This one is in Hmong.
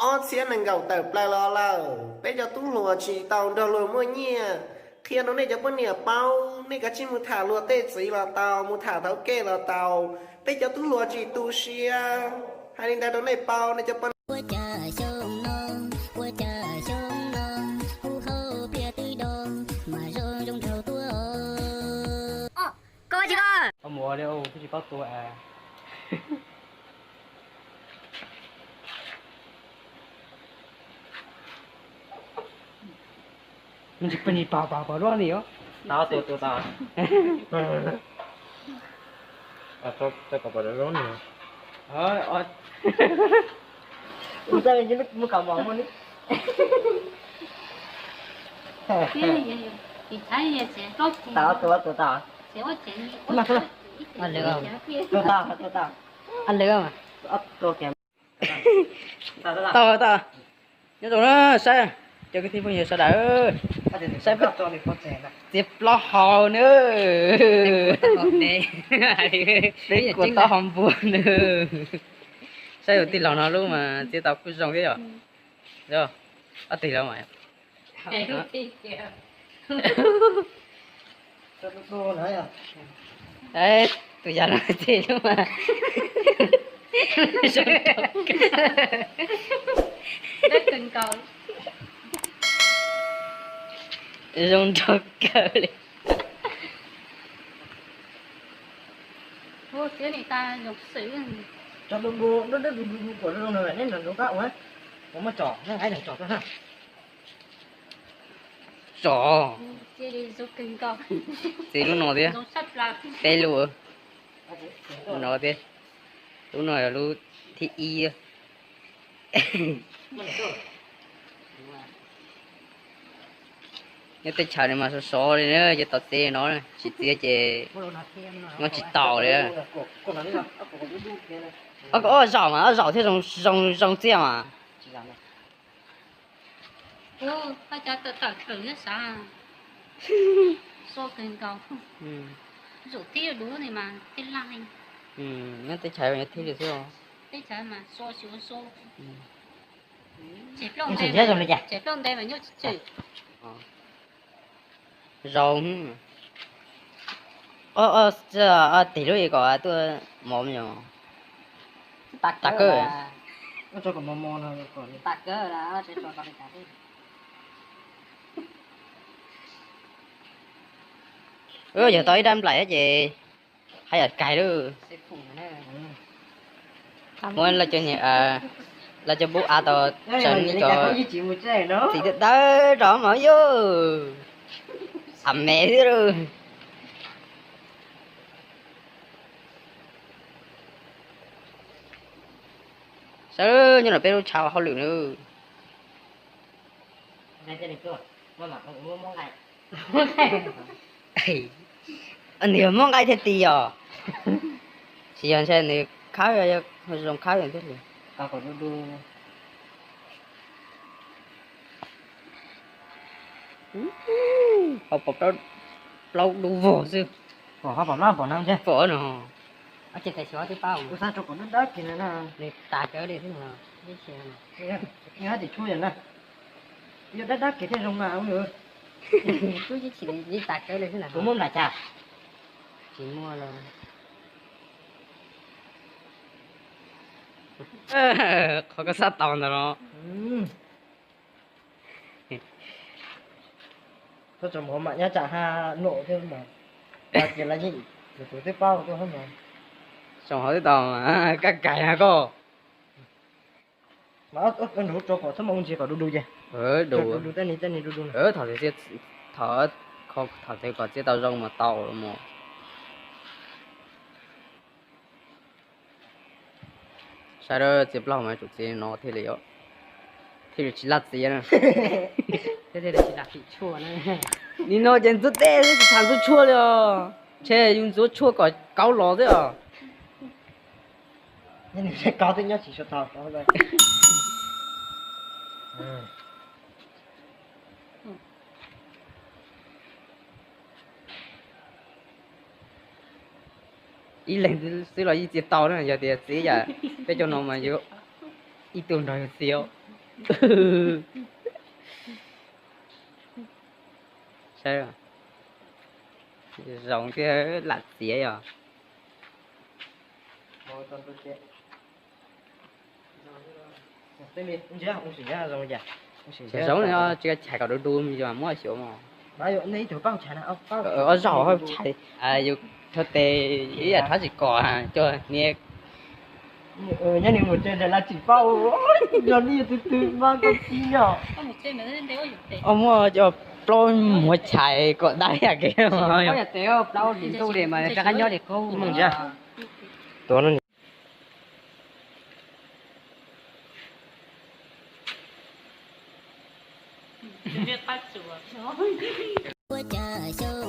Ob txhiab nees nkaum tawm plaws los lawm, peb cov tub hluas tsis tau nrog luag muaj nyiaj. Qhia rau nej cov poj niam paub, nej kav tsij mus tham luag tej txiv los tau, mus tham thaum kej los tau. Peb cov tub hluas tsis tu siab. Hais li ntawd rau nej paub, nej cov poj niam. Ua cas xyoo no, ua cas xyoo no, hu hau pliag twb do, mas zoo zoo nraug tuaj. Koj tsis koj. Koj mus ua li, koj tsis paub tua. Tsis pab ni pab pab pab duab ni os. Tau tua tua tau. Tau kom pab duab ni. Mus tau mus kom mos muaj ni. Tau tua tua tau. Tua tau tua tau. Tua tau. Tau tau. Nyob zoo na saib, cov kwv tij phooj ywg sawv daws, saib txiv plaub hau na, peb kuas taub hau npua na. Saib tus tij laug no lub mas txiav tau kuj zoo thiab yom. Ob tug los mas. Tus yam no txiv lub mas zoo nraug kawg li. Tso, txiv lub no thiab, peb lub no thiab, lub no yog lub thib ib. Nyob teb chaws no mas sov sov li na, ces tau txiv no, tsis txiav ces muab tsis tau li. Ob zaum mas, ob zaum thiab zoo zoo txiaj mas. Nyob teb chaws mas thib li xwb. Zoo li cas? Zoo. Tig lub kom tuaj mov me nyuam. Tas kawg. Yog tau ib rab nplaim ces haj yam kais lawm. Muab lawv cov, lawv cov npub av tau tseev cov txiv dawb dawb rau mas yog xam me xwb lauj. Saib nyob no peb lub tshav hauj lwm na. Nws yog muab nqaij thiaj ti os. Tsis yog ntshai nws khawb, zoo khawb thiaj li. Hauv paus plaub dub vog xwb. Pom no. Nws tas kawg li xwb no. Yog dab dab kiag thiaj zoo mas. Kuv tsis li tas kawg li xwb na. Kuv muab nram cas? Tsis muaj los. Qhov koj xav tau ntawd los. Txhob tso mov mam nyob tsam ha nom thiab mas. Ces lawv yeej, tus twb paub tuaj mas. Tso hov twb tau mas, kab kais na koj. Mas nrug tso kom txhob mus ntsis kom du du ces. Du du, tej ni tej ni du du. Thaum, thaum, thaum twg kom txiav tau zoo mas tau los mas. Saib, txiv plaub mas tsum txiv no thiaj li, thiaj li tsis laj txiv na. Nim no ces ntxuav tej xwb tsis tham ntxuav tshuaj li os. Ntshe yus ntxuav tshuaj kom kauv los xwb os. Ib leeg xwb los yeej txiav tau na, yog tias txiav yam peb cov no mas yuav ib tug nrog yus txiav. Saib, zoo thiab lam txiav yog. Zoo no tsis chais kom du du mas yog muab xyuav mos. Ob zaug chais, yus rho tes ib yam rho tsis kom, coj niam. Nyob ni mus tsev ntawm lawv tsis paub, los ni tus twg mas koj tib nyog. Muab cov plaub muag chais kom dawb yam kev. Plaub hlis ntuj li mas rov qab nyob li qub. Tuav no. Ua cas xyov